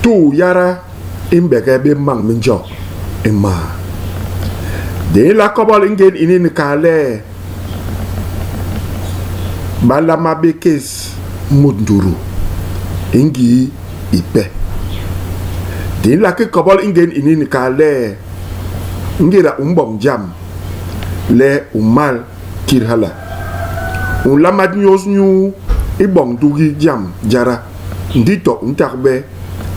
Tuu yada i mbegee bé mañ mi njok i maa. Di nla kobol i ngén ini ni kal le ba nlama bé kéés mut nduru i ngii ipe. Di nla ki kobol i ngén ini ni kal le ngéda u mboñ jam le u mal kil hala, u nlama nyôs nyuu i boñ ndugi jam jada. Ndi to u ntagbe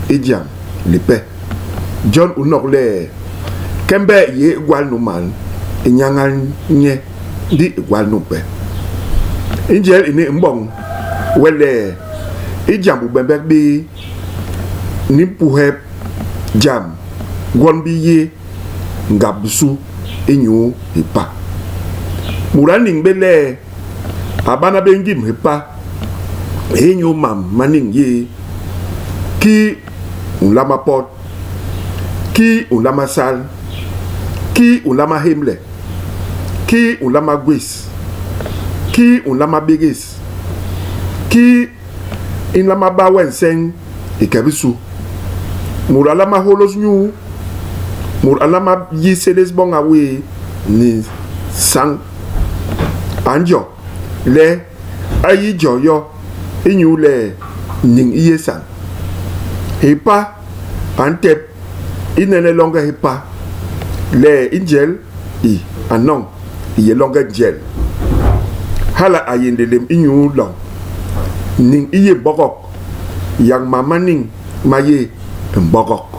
i jam lipe. Jon u nok le, kembe i yé i gwal nu man, i nyañal nye, ndi i gwal numpe. I njel ini i mboñ we le i jam u bembek bi ni mpuhep jam gwon bi yé ngap bisu inyu hipa. Mut a niñ bé le a bana bé ngim hipa inyu mam ma niñ yé, kii u nlama pot, kii u nlama sal, kii u nlama hémle, kii u nlama gwés, kii u nlama bégés, kii i nlama ba we nseñ i ke bisu. Mut a nlama hôlôs nyuu, mut a nlama yi sélés boña wé ni nsañ. A njo le a yi jo yo inyule niñ i yé sañ. Hipa a ntep i nene loñge hipa le i njel i a noñ i yé loñge njel. Hala a yé nlélém inyu loñ. Niñ i yé mbogok, yak mam ma niñ ma yé mbogok.